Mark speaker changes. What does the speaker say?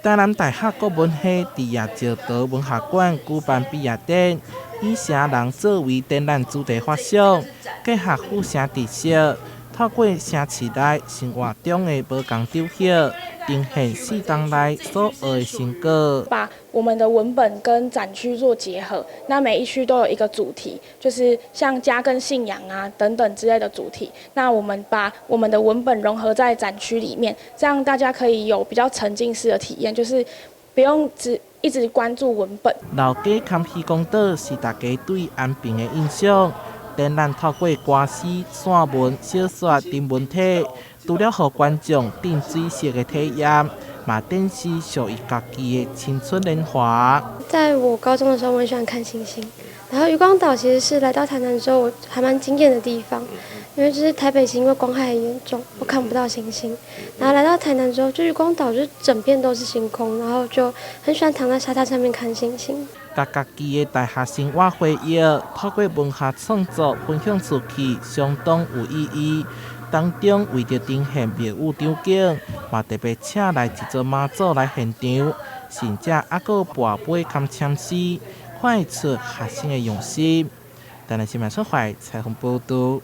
Speaker 1: 台南大學國文系佇夜石島文學館舉辦畢業典，以城人作為展覽主題發想，結合府城特色，透過城市內生活中的無仝場合，呈現4冬來所學的成果。
Speaker 2: 把我們的文本跟展區做結合，那每一區都有一個主題，就是像家跟信仰啊等等之類的主題。那我們把我們的文本融合在展區裡面，這樣大家可以有比較沉浸式的體驗，就是不用只一直關注文本。
Speaker 1: 老街崁漁光島是大家對安平的印象。展覽透過歌詩、散文、小說等文體，除了予觀眾浸水式的體驗，嘛展示屬於家己的青春年華。
Speaker 3: 在我高中的時候，我很喜歡看星星。然後漁光島其實是來到台南之後，我還蠻驚豔的地方，因為就是台北市因為光害很嚴重，我看不到星星。然後來到台南之後，就漁光島就整片都是星空，然後就很喜歡躺在沙灘上面看星星。
Speaker 1: 佮家己的大學生活回憶，透過文學創作分享出去，相當有意義。當中為著呈現廟宇場景，嘛特別請來一尊媽祖來現場，甚至猶閣跋杯崁簽詩，看會出學生的用心。台南新聞出懷採訪報導。